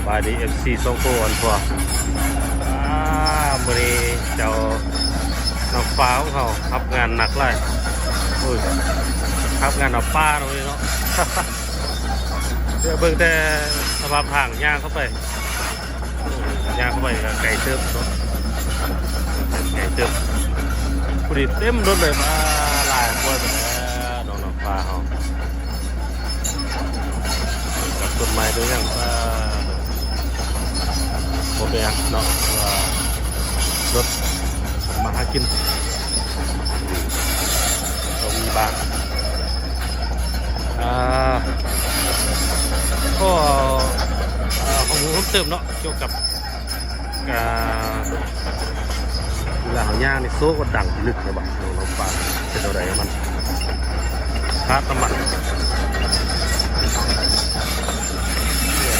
ສະບາຍດີ ເອັຟຊີ ສອງໂຕອ່ອນທົ່ວ. ອ່າ ມື້ນີ້ເຈົ້ານ້ຳຟ້າຂອງເຮົາຮັບງານໜັກຫຼາຍ. ໂອ້ຍ ຮັບງານເອົາປາເນາະມື້ນີ້ເນາະ. ດຽວເບິ່ງແຕ່ສະພາບທາງ ຍ່າງເຂົ້າໄປ ຍ່າງເຂົ້າໄປກໍໄກເຕີບເນາະ ໄກເຕີບ. ຜູ້ດີເຕັມລົດເລີຍ ມາຫຼາຍກວ່າແລ້ວ ນ້ອງນ້ຳຟ້າເຮົາ. ກັບຕົ້ນໄມ້ໂດຍຫຍັງ ເອີ ບໍ່ເປັນຫຍັງເນາະ ເພາະວ່າລົດທຳມາຫາກິນ ຕ້ອງມີບ້າງ. ອ່າ ກໍ ເອີ ຂໍ້ມູນເພີ່ມເຕີມເນາະ ກ່ຽວກັບ ກະເວລາເຮົາຍ່າງນີ້ ໂຊກໍດັງພິລຶກແທ້ບາດ ນ້ອງນ້ຳຟ້າ ເປັນແນວໃດມັນ ຊາດນ້ຳມັນ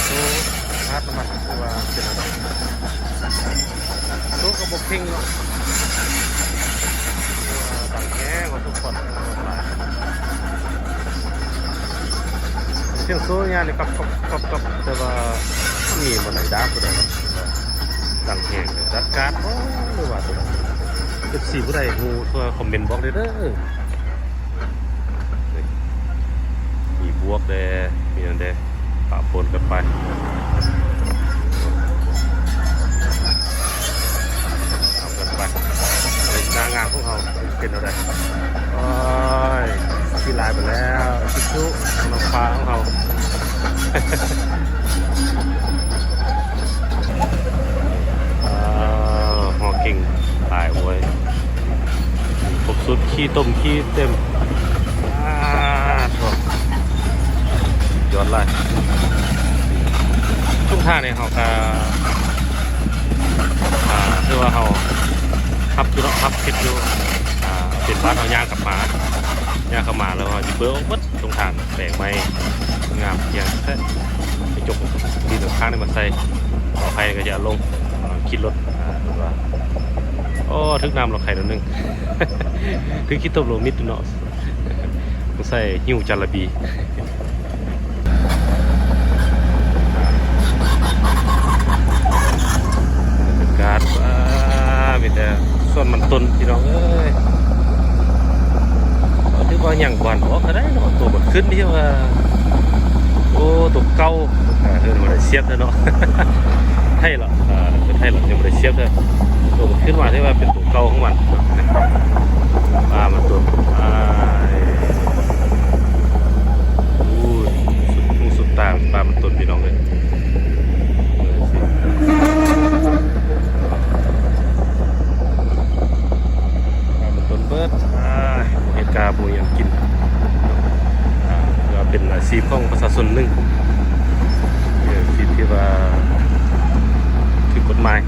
ໂຊຊາດນ້ຳມັນ ຄືວ່າເປັນແນວໃດ ໂຊກໍບໍ່ເຄັ່ງເນາະ ຄືວ່າດັງແຮງ ກໍທຸກຄົນ ສຽງໂຊຍານີ້ກັບກັບກັບກັບ ແຕ່ວ່າມີບໍ່ໄດ້ດາຜູ້ໃດດອກ ດັງແຮງ ຈັດການບໍ່ ຫຼືວ່າຕົວໃດ. ເອັຟຊີ ຜູ້ໃດຮູ້ຊ່ວຍຄອມເມັນບອກແດ່ເດີ ມີບວກແດ່ ມີຫຍັງແດ່ ປະປົນກັນໄປ ເອົາກັນໄປ ເບິ່ງໜ້າງານຂອງເຮົາເປັນແນວໃດ. ໂອ້ຍ ຊິຫຼາຍໄປແລ້ວ ຊິຈຸນ້ຳຟ້າຂອງເຮົາ ເອີ ຮໍເກັ່ງຫຼາຍເວີຍ. ຄົບຊຸດ ຂີ້ຕົມຂີ້ເຕັມ ອາ ໂທ້ ຍອດຫຼາຍ. ຊ່ວງທາງນີ້ເຮົາກະ ອາ ຖືວ່າເຮົາຮັບຢູ່ເນາະ ຮັບເກັບຢູ່ ອາ ເປັນບາດເຮົາຍ່າງກັບມາ ຍ່າງເຂົ້າມາແລ້ວເຮົາຊິເບິ່ງເບິດ ຊ່ວງທາງແປງໃໝ່ ງາມຢ່າງແທ້ ໄປຈົກດິນຂ້າງນີ້ມາໃສ່ ຂໍອະໄພກໍຢ່າລົງ ເອີ ຂີ່ລົດ ອາ ຖືວ່າ ໂອ້ ຖືກນ້ຳລົງໄຂ່ໜ້ອຍໜຶ່ງ ຖືກຂີ້ຕົມລົງນິດໜຶ່ງເນາະ ຕ້ອງໃສ່ຫິ້ວຈາລະບີ. ບັນຍາກາດ ອາ ມີແຕ່ສວນມັນຕົ້ນ ພີ່ນ້ອງເອີຍ. ຖືວ່າຍັງບໍ່ທັນອອກເທົ່າໃດເນາະ ໂຕບັກຂຶ້ນທີ່ວ່າ ໂອ້ ໂຕເກົ່າ ເອີ້ນວ່າໄດ້ສຽບແທ້ເນາະ ໄທລະ ເອີ ໄທລະ ຍັງບໍ່ໄດ້ສຽບເທື່ອ ໂຕບັກຂຶ້ນວ່າທີ່ວ່າເປັນໂຕເກົ່າຂອງມັນ ປາມັນຕົ້ນ ອາ ໂອ້ຍ ສຸດຫູສຸດຕາ ປາມັນຕົ້ນ ພີ່ນ້ອງເອີຍ. ເອີ ຊິ ປາມັນຕົ້ນເບິດ ອາ ບໍ່ເຮັດກາບໍ່ຫຍັງກິນ ອາ ຖືວ່າເປັນອາຊີບຂອງປະຊາຊົນໜຶ່ງ ເປັນອາຊີບທີ່ວ່າຖືກກົດໝາຍ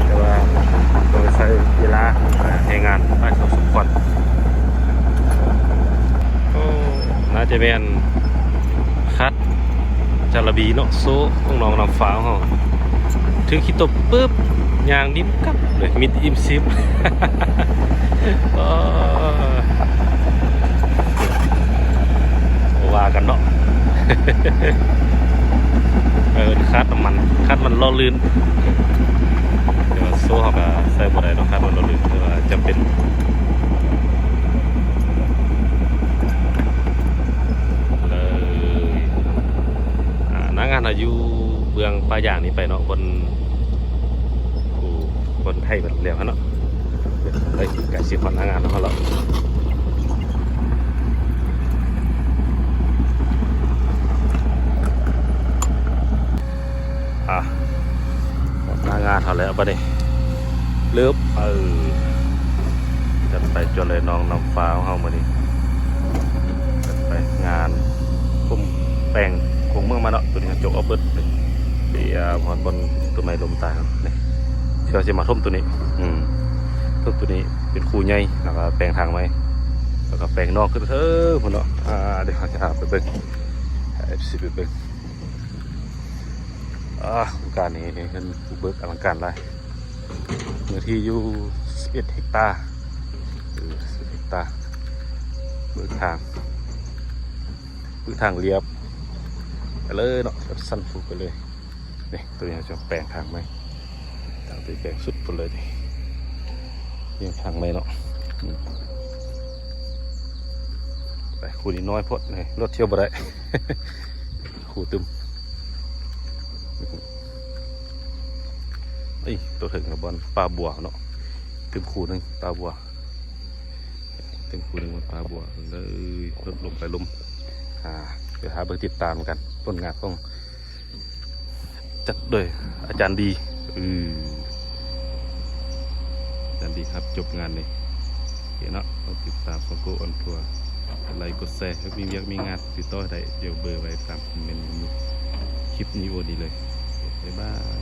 ແຕ່ວ່າຕ້ອງໄດ້ໃຊ້ເວລາ ອາ ແຮງງານຫຼາຍພໍສົມຄວນ. ໂອ້ ໜ້າຈະແມ່ນຄາດ ຈາລະບີເນາະ ໂຊຂອງນ້ອງນ້ຳຟ້າຂອງເຮົາ ຖືກຂີ້ຕົມປຶບ ຍ່າງດິບກັບເລີຍ ມິດອີ່ມຊິບ ເອີ ບໍ່ວ່າກັນເນາະ ເອີ ຄາດນ້ຳມັນ ຄາດມັນຫຼໍ່ລື່ນ ແຕ່ວ່າໂຊເຮົາກະໃສ່ບໍ່ໄດ້ເນາະ ຄາດມັນຫຼໍ່ລື່ນ ແຕ່ວ່າຈຳເປັນ ເລີຍ ອາ ໜ້າງານເຮົາຢູ່ເບື້ອງປ່າຢາງນີ້ໄປເນາະ ເພິ່ນ ຜູ້ເພິ່ນໄຖໄປແລ້ວຫັ້ນເນາະ ເອີຍ ໃກ້ຊິຮອດໜ້າງານເຮົາແລ້ວ ອາ ຮອດໜ້າງານເຮົາແລ້ວບັດນີ້ ເລີບ ເອີ ຈັດໄປຈົວເລີຍນ້ອງນ້ຳຟ້າຂອງເຮົາມື້ນີ້ ຈັດໄປງານ ຜົມແປງກົງເມືອງມາເນາະ ໂຕນີ້ເຮົາຈົກເອົາເບິດ ດຽວຮອດບ່ອນຕົ້ນໄມ້ລົ້ມຕາຍເຮົານີ້ ດຽວຊິມາຖົມໂຕນີ້ ອືມ ຖົມໂຕນີ້ເປັນຄູໃຫຍ່ ແລ້ວກໍແປງທາງໃໝ່ ແລ້ວກໍແປງນອກຂຶ້ນເທີພຸ້ນເນາະ ອາ ດຽວເຮົາຈະພາໄປເບິ່ງ ພາເອັຟຊີໄປເບິ່ງ ອາ ໂຄງການນີ້ເພິ່ນບຸກເບີກອະລັງການຫຼາຍ ເນື້ອທີ່ຢູ່ສິບເອັດເຮັກຕາ ເອີ ສິບເອັດເຮັກຕາ ເບີກທາງ ເບີກທາງລຽບ ເອີ ເລີຍເນາະ ຊັ້ນພູໄປເລີຍ. ນີ້ ໂຕນີ້ເຮົາຈະແປງທາງໃໝ່ ທາງໄປແປງສຸດພຸ້ນເລີຍນີ້ ນີ້ທາງໃໝ່ເນາະ. ອືມ ໄປ ຄູນີ້ນ້ອຍໂພດນີ້ ລົດທ່ຽວບໍ່ໄດ້ ຄູຕຶມ. ເອີຍ ໂຕເທິງກັບບ່ອນປ່າບົວເນາະ ຕື່ມຄູໜຶ່ງປ່າບົວ ຕື່ມຄູໜຶ່ງບ່ອນປ່າບົວເລີຍ ລົດລົງໄປລຸ່ມ. ອ່າ ໄປຫາເບິ່ງຕິດຕາມກັນ ຜົນງານຂອງ ຈັດໂດຍອາຈານດີ. ເອີ ອາຈານດີຮັບຈົບງານນີ້ ໂອເຄເນາະ. ຕ້ອງຕິດຕາມຊ່ອງ Go on Tour ກົດໄລກົດແຊ ເຮັດມີວຽກມີງານ ຕິດຕໍ່ໃຫ້ໄດ້ ດຽວເບີໄວ້ຕາມຄອມເມັນຢູ່ຄລິບວິດີໂອນີ້ເລີຍ. ບາຍບາຍ.